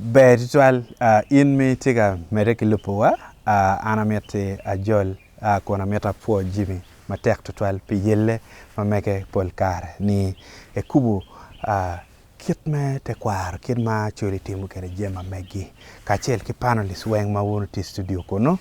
Ber tutwal in ma itye ka medde ki lubowa, an amiti ajol kun amito apwo jami matek tutwal pi yelle ma mege pol kare ni ekubo kit me tekwaro kit ma Acholi timo kwede jami ma megi kacel ki panelist weng ma wun wutye i studio kunu.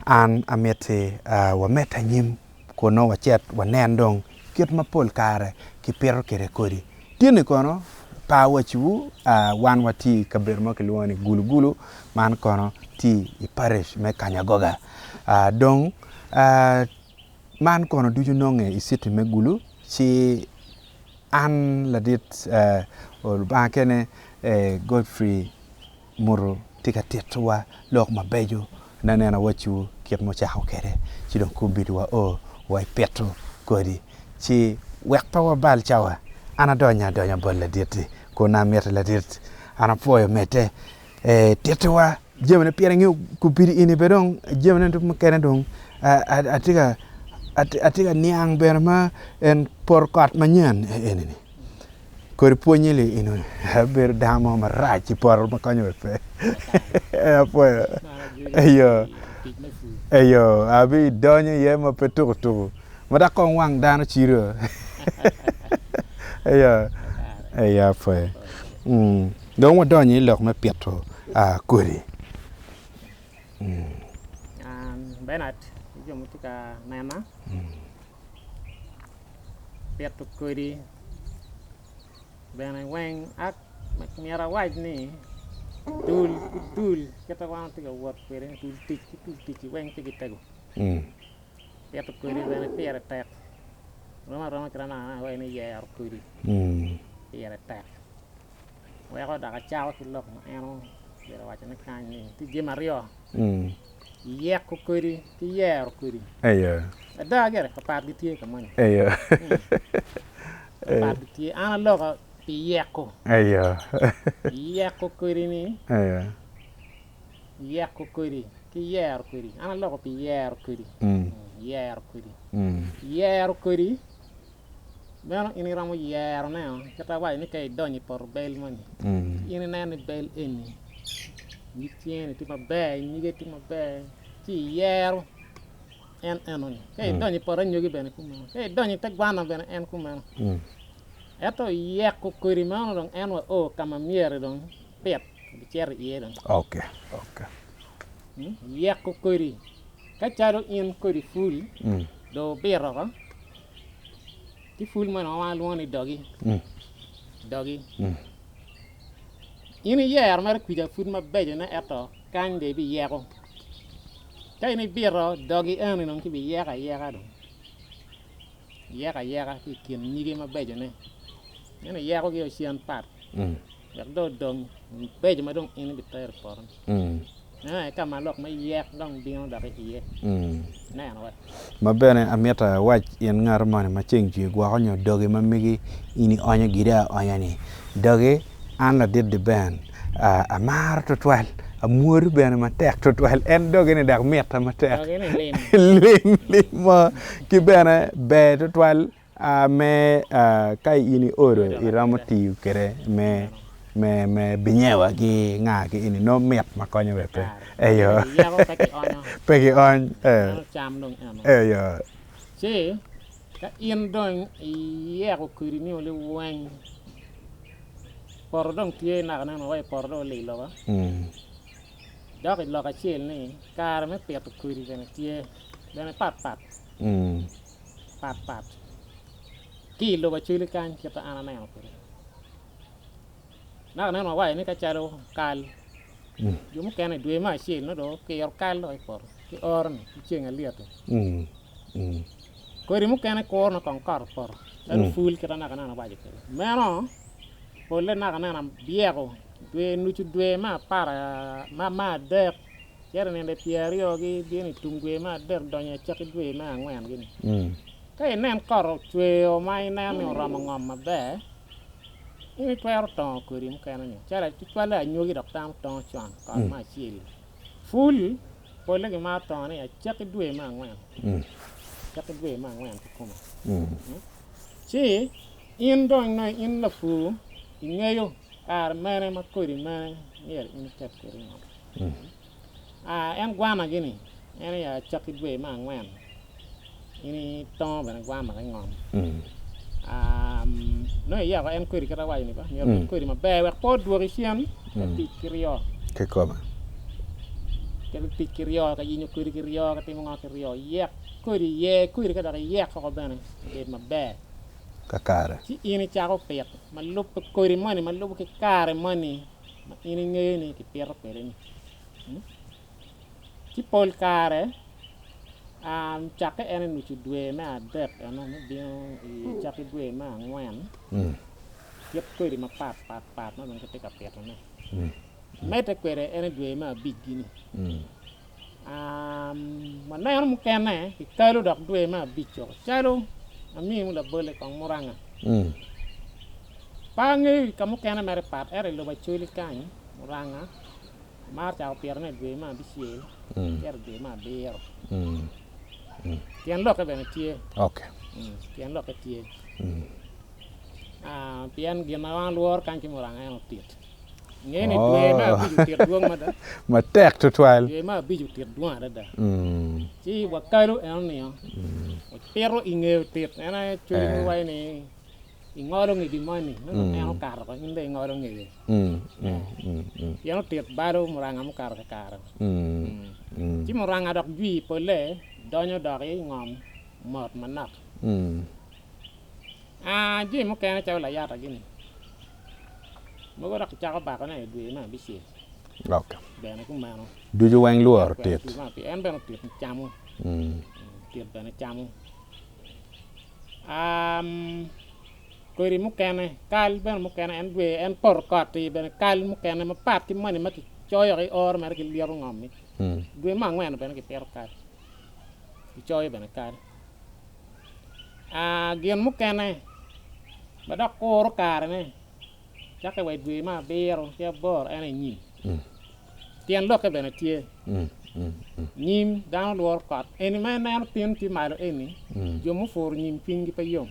An amiti wamedde anyim kun nongo wacit wanen dong kit ma pol kare kipito kwede kodi. Tin-ni kono pe awacciwu wan watye i kabedo mo kilwongo ni Gulugulu man kono tye i paric me Kanyagoga dong man kono ducu nonge i citi me Gulu ci an ladit Lubanga kene Godfrey Mutu tye ka titowa lok mabeco ma aneno awacciwu kit ma ocako kwede ci dong kombeddi wa o wa i pito kodi ci wek pe wabal cawa an adonyo adonya bot ladit-ti kun amiti ladit an apwoyo medde tittiwa jamine pien ingeyo kombeddi eni bene dong jamine mukene dong atye ka niang bene ma en poto kot manyen eni-ni. Kodi pwonye li eno abedo dano mo marac i poto ma konyo wa pe apwoyo eyo eyo abidonyo iye ma pe tuko tuko ma dok kong wang dano cido eyo eyo apwoyo dong wadonyo i lok me pito kodi. Bernard ki jo ma tye ka nena. Pito kodi bene weng myero awac ni dul ki dul kit ma wan watye ka wot kwede ni dul tic ki dul tic weng pigi tego pito kodi bene pire tek rom aroma kit ma awaco ni yero kodi pire tek weko dok acako ki lok ma en obedo ka wacone kany ni tye jami aryo. Yeko kodi ki yero kodi. Ada gire papat gitye ka moni. Papat gitye. An aloko pi yeko. Yeko kodi ni yeko kodi ki yero kodi. An aloko pi yero kodi. Yero kodi. Yero kodi meno in iromo yerone kit awaco ni ka idonyo i poto bel moni in ineno ni bel eni nyig cinge ni tye maber nyige tye maber ci iyero en enoni ka idonyo i poto anyogi bene kumeno ka idonyo i te gwana bene en kumeno ento yeko kodi meno dong en wa o ka ma myero dong pit bicito iye dong yeko kodi ka calo in kodi pul dong wubito oko Ki pul moni ma wan walwongo ni dogi, dogi. In iyero mere kwica pud mabecone ento kany dong ibiyeko. Ka in ibito dogi eni dong ci ibiyeko ayeka dong, iyeko ayeka ki i kin nyige mabecone. Ento iyekogi o cen pat wek dong odong mabeco ma dong in ibitero i poto-ni. Meno aye ka ma lok me yek dong bino dok iye. Ineno wa. Ma bene amito awac in ngat moni ma ceng cwiny gwoko nyo dogi ma megi in ionyo giri aonya ni dogi an ladit Deben amaro tutwal amwodo bene matek tutwal en dogi ni dok mita matek lim lim mo ki bene ber tutwal me ka in iodo iromo tiyo kwede me me binyewa ki nga ki eni nongo mit ma konyo bene pe eyo pe ki ony eyo. Ci ka in dong iyeko kodi ni liweng poto dong tye naka neno wa i poto dong olilo ba dok i lok acel ni kare me pito kodi bene tye bene pat pat. Patpat ki i lobo Acholi kany kit ma an aneno kwede. Naka nen wawaco ni ka calo kal, jo mukene i dwe me acel nongo dong okiro kal dok i poto ki oro-ni ki ceng alyet-ti. Kodi mukene kuro nongo kong kot opoto calo pul kit ma naka nen awaco kwede. Meno polle naka nen abyeko dwe nucu dwe me apar me adek Cito i nino pyeraryo-gi bino i tum dwe me adek donyo i acakki dwe me angwen-gi-ni. Ka inen kot ocwer ma ineno ni oromo ngom maber, in itwero tongo kodi mukene-ni calo tutwalle anyogi dok dano tongo con kot me acel-li. Pul polle gimaro tongone i acakki dwe me angwen, acakki dwe me angwen kikome. Ci in dong nongo in lapur ingeyo kare mene ma kodi mene. Myero in iket kwede i ngom. En gwana gini, en aye acakki dwe me angwen, in itongo bene gwana ki ngom. Nongo iyeko en kodi kit awaco ni ba, myero obed kodi maber wek pe odwoki cen ka tic ki ryo. Kikome. Ka tic ki ryo, ka yenyo kodi ki ryo, ka timo ngo ki ryo, yek kodi, yer kodi ka dok iyek woko bene obed maber. Kakare. Ci in icako pit ma lubbe kodi moni ma lubo ki kare moni ma in ingeyo ni kipito kwede-ni. Ci pol kare cakke en i nucu dwe me adek eno me bino i acakki dwe me angwen, kit kodi mapat pat pat ma dong kitye ka pitone. Medde kwede en i dwe me abic-gi-ni. Waneno mukene kikalo dok dwe me abic-co calo amiwu labolle kong muranga. Pe angeyo ka mukene mere pat ento i lobo Acholi kany muranga amaro cako pitone i dwe me abicel cito i dwe me abiro. Tyen lokke bene tye, tyen lokke tye pien gin ma wan walworo kany ki muranga en otit. Inge ni dwe me abic otit dwong mada. Matek tutwal. Dwe me abic otit dwong adada. Ci wakalo eno nio, wapito i nge otit. En aye cwiny mm. waco ni ingolo nge gin moni, nongo mm. en okato ko, in dong ingolo ngeye. Mm. Pien otit balo muranga mukato kakare. Ci muranga dok jwi polle donyo dok i ngom mot manok. Jami mukene calo layata gini mogo dok kicako bakone i dwe me abicel bene kumeno. Ducu weng lworo tit. En bene otit camo, otit bene camo. Kodi mukene kal bene mukene en dwe en poto kot-ti bene kal mukene mapat ki moni ma kicoyo ki oro mere ki lyeto ngom-mi. Dwe me angwen bene kipito kal, kicoyo bene kal. Gin mukene ma dok kuro karene cakke wa i dwe me abiro ki aboro en aye nyim. Tyen lokke bene tye. Nyim dano lworo kot. Eni ma ineno tin tye malo eni, jo mupuro nyim cwinygi pe yom.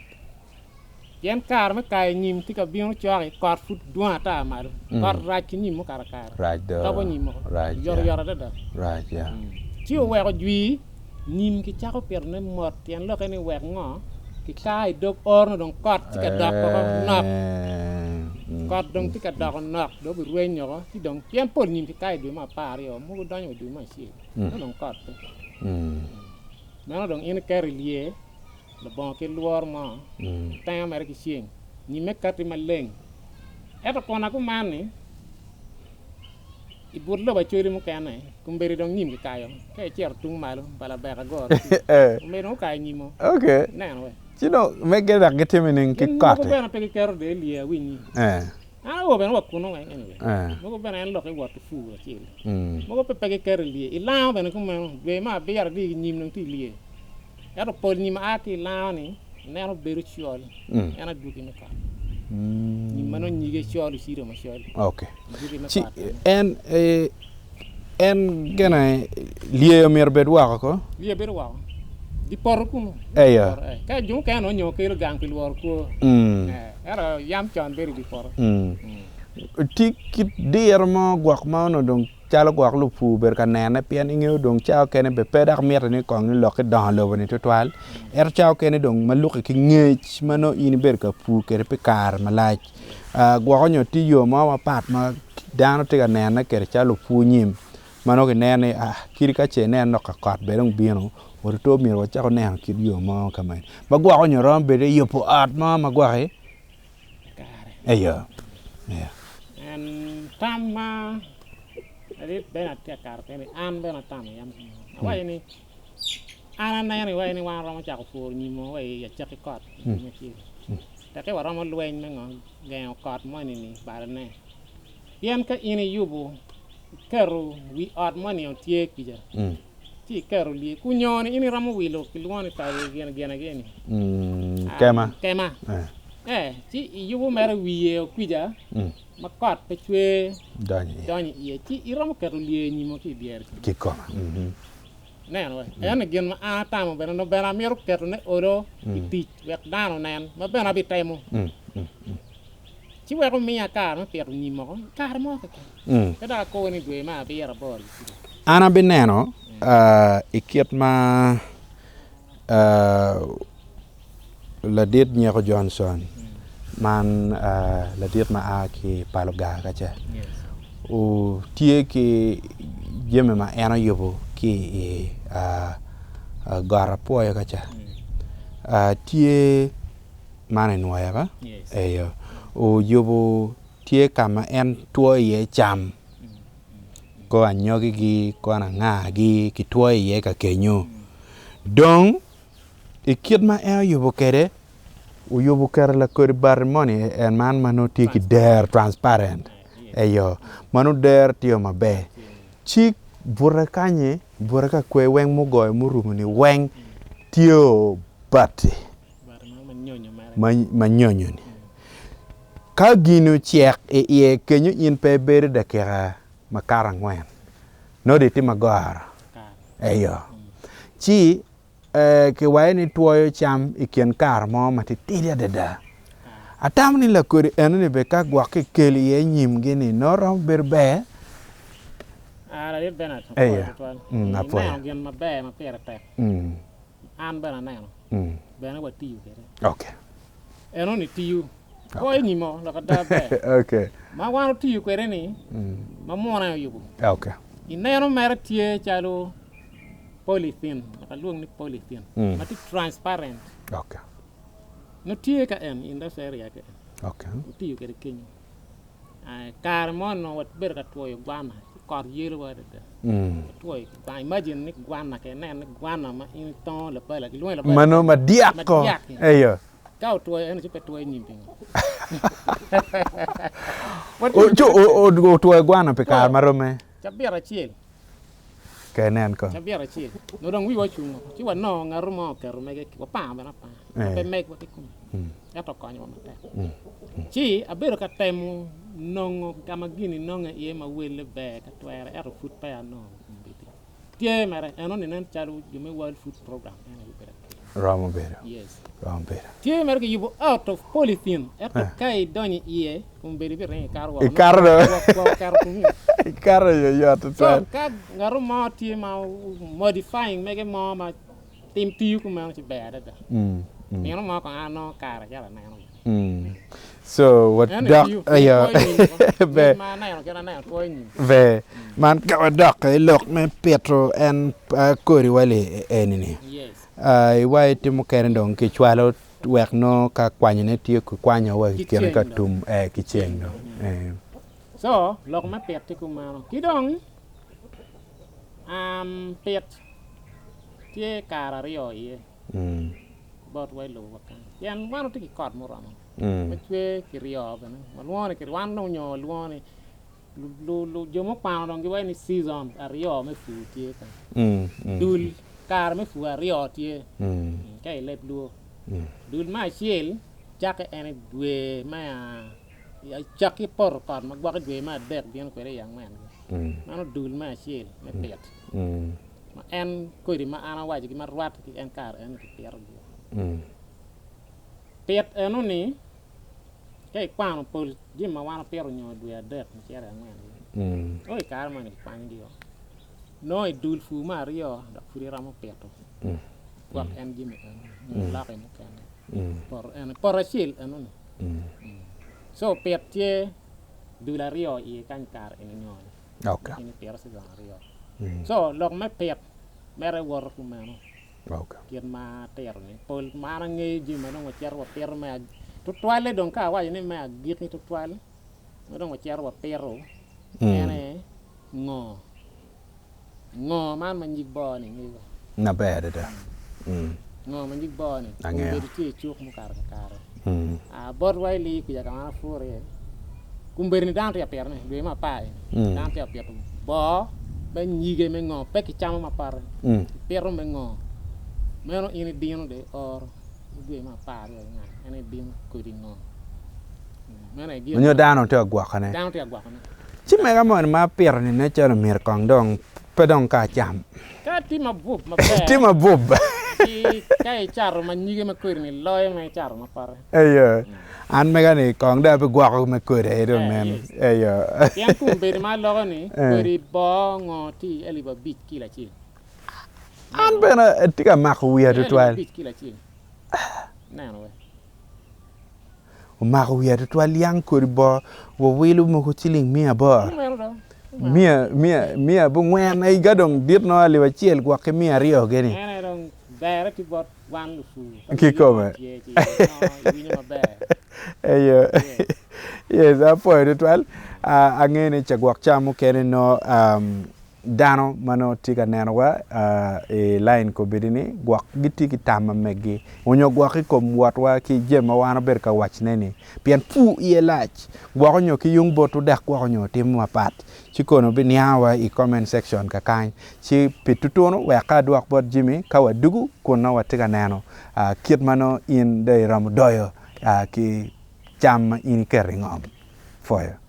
Pien kare me kayo nyim tye ka bino cok-ki, kot pud dwong ata malo. Kot rac ki nyim mukato kare. Tobo nyim woko oyotoyot adada. Ci oweko jwi nyim kicako pitone mot tyen lokke ni wek ngo kika i dog oro-nu dong kot tye ka dok woko nok. Kot dong tye ka doko nok dong obirweny woko ci dong pien pol nyim kikayo i dwe me 12 mogo donyo wa i dwe me acel nongo dong kot pe. Meno dong in iketo i lye. labongo kit lworo mo, itengo mere ki ceng, nyimme katti maleng. Ento kona kuman-ni, i but lobo Acholi mukene, kombeddi dong nyim kikayo, ka icito tung malo pa Labeka Goro ci, kombeddi dong gukayo nyimo. Ineno we? Ci dong mege dok gitimo nining ki Gin kot-ti? mogo bene pe giketo dong i lye awinyi. An awo bene wa kunu weng anyway. Mogo bene en lok iwot ki pur acel. Mogo pe pe giketo i lye. I lango bene kumeno, dwe me abiro adi nyim dong tye i lye. Ento pol nyim a ki i lango-ni ineno bedo col, en adwogi me kot. Nyim ma nongo nyige col ocido macol. Okay. Adwogi me Ci kot. en en gine lyeyo myero obed woko ko? Lyeyo bedo woko. Di poto kunu. Eyo. Ka jo mukene nongo nyo kelo gang pi lworo kwo. Ento yam con bedo i di poto. Tye kit diro mo gwok ma onongo dong Calo gwok lupur obedo ka nene pien ingeyo dong cawa okene bene pe dok mitte ni kong ni lok ki dongo lobo ni tutwal ento cawa okene dong ma luki ki ngec ma nongo in ibedo ka pur kwede pi kare malac gwoko nyo tye yo mo mapat ma dano tye ka nene kwede calo lupur nyim ma nongo kineno ni kadi ka ce inen lok ka kot bene dong bino otuto myero wacak waneno kit yo mo ka mene ma gwoko nyo romo bedo ni yubo ot mo ma gwoki Kare. Tam ma ladit bene atye ka kato kene an bene atamo yam awaco ni an aneno iwaco ni wan waromo cako puro nyimo wa i acakki kot teke waromo lweny me ngo gengo kot moni ni balone pien ka in iyubo iketo wi ot moni tye kica ci iketo lye kunyo ni in iromo wilo kilwongo ni tabo gin gin gini kema kema eh ci iyubo mere wiye okwica ma kot pe cwer donyo iye ci iromo keto lye nyimo ki i dyere kikome ineno we eno gin ma an atamo bene nongo bene amito ketone olo i tic wek dano onen ma bene abitemo. Ci weko miya kare me pito nyim woko i kare mo keken. Pe dok akobo ni dwe me abiro aboro ki kuca. An abineno i kit ma ladit Nyeko Johnson man ladit ma a ki i Paluga kaca tye ki jami ma en oyubo ki i got apwoyo kaca tye man enwoya ba eyo oyubo tye ka ma en twoyo iye cam kor anyogigi kor angagi kitwoyo iye ka kenyo dong i kit ma en oyubo kwede oyubo oketo lakodi bati moni en man ma nongo tye ki dero transparent eyo ma nongo dero tye maber ci bute kanyi bute ka kwer weng mugoyo murumo-ni weng tye bati. ma nyonyo-ni. Ka gin ocek i iye kenyo in pe ibedo dakika makato angwen, nongo dong itye magoro. Eyo. Ci kiwaco ni twoyo cam i kin kare mo matitidi adada. Atamo ni lakodi enoni bene ka gwok kikelo iye nyimgi-ni nongo romo bedo ber. Eyo. Apwoyo. An bene aneno, bene watiyo kwede. Okay. Enoni tiyo. Goyo nyimo lok ada ber. Okay. Ma wan otiyo kwede ni, ma mune oyubo. Okay. Ineno mere tye calo polythene, wek alwong ni polythene, ma tye transparent. Okay. Nongo tye ka en i industrial area ka en. Okay. Otiyo kwede kenyo. Kare mo onongo wabedo ka twoyo gwana ci kot yelowa adada watwoyo ki gwana imagine ni gwana ka ineno ni gwana ma in itongo labala gilwongo ni labala Ma nongo madyak ko madyak-ki eyo. ka otwoyo eno ci pe twoyo nyim pingo Ci otwoyo gwana pi kare ma romme? Cabit acel. Ka inen ko. Cabit acel. Nongo dong wiwa ocung woko ci wanongo ngatu mo oketo mege wapango bene apanga ma pe megwa kikome. Ento okonyowa matek. Ci abedo ka temo nongo ka ma gin-ni nonge iye ma welle ber ka twere ento pud peya anongo kombeddi. Tye mere, enoni nen calo jo me World Food Program en aye obedo akelo. Romo bedo. Yes. Romo bedo. Tye mere kiyubo out of polythene ento ka idonyo iye kombeddi ibiringo ikato woko. Ikato dong. Gwok oketo komi. Ikato oyoyot tutwal. So ka ngato mo tye ma modifying mege mo ma Tim tiyo kumeno ci ber adada. Nino mo kong an anongo kare calo aneno gin. So wadok ayo ber ma aneno kit aneno twoyo nyim. Ber man ka wadok i lok me pito en kodi wa li eni ni. Yes. Iwaci tye mukene dong kicwalo wek nongo ka kwanyone tye kikwanyo wa i kine ka tum ki ceng dong. So lok me pit tye kumeno ki dong pit Tye kare aryo iye botwa i lobowa kany pien wan watye ki kot muromo ma cwer kiryo bene walwongo ni wan dong nyo walwongo ni jo mukwano dong giwaco ni season aryo me pur tye kany dul kare me pur aryo tye ka i leb luo dul me acel cakke en i dwe me acakki poto kot ma gwoko i dwe me adek bino kwede i angwen meno dul me acel me pit. Ma en kodi ma an awacogi ma rwatte ki en kare eno kipitogi. Pit eno-ni ka ikwano pol jami ma wan wapito nyo dwe adek nicito i angwen nongo i kare moni kikwanyogi-o nongo i dul pur me aryo dok pud iromo pito gwok en jami eno nyo iloki mukene poto eno poto acel eno-ni co pit tye dul aryo iye kany i kare eni nyo-ni. Okay. In ipito season aryo. So lok me pit mere woto kumeno. Okay. Kit ma atito ni pol ma an angeyo jami ma dong wacito wapito me tutwalle dong ka awaco ni me agikki tutwal ma dong wacito wapito en aye ngo. Ngo man ma nyig boo ni ingeyo ba? Maber adada. Ngo ma nyig boo ni? Angeyo. Obedo tye i cuk mukato kakare. Botwa i Lii kuca ka ma an apuro iye, kombeddi ni dano tye ka pitone dwe me apar eni, dano tye ka pito boo me nyige me ngo pe kicamo mapote, kipito me ngo meno in idino dong ioro i dwe me apar aryo ki ngat en aye idino kodi ngo. Meno aye gin Nyo dano tye ka gwokone. Dano tye ka gwokone. Ci mega moni ma apito ni nen calo myero kong dong pe dong ka acam. Ka tye mabup maber. Tye mabup. Ci ka icato ma nyige ma kodi ni loyo ma icato ma pote. Eyo. An mega ni kong dong abigwoko me kodi aye dong meno. Eyo. Pien kombeddi ma aloko ni kodi boo ngo tye i alip abic kilo acel. An bene atye ka mako wiya tutwal. Alip abic kilo acel. Neno we. Omako wiya tutwal yang kodi boo wawilo mogo ciling 900. Miya miya miya abongwen aye ka dong dit nongo alip acel gwok ki 200 gini. En aye dong berre tye bot wan lupur. Kikome. Eyo. Yes, apwoyo tutwal. Angeyo ni ca gwok ca mukene nongo Dano ma nongo tye ka nenowa i lain kobedi-ni gwok gitye ki tam ma meggi onyo gwok i kom wotwa ki jami ma wan wabedo ka wacone-ni pien pur iye lac gwok onyo ki yung botwu dok gwok onyo timo mapat ci kono biniangowa i comment section kakany ci pi tutunu wek ka adwok bot Jimmy ka wadugu kun nongo watye ka neno kit ma nongo in dong iromo doyo ki cam ma in iketo i ngom. Pwoyo.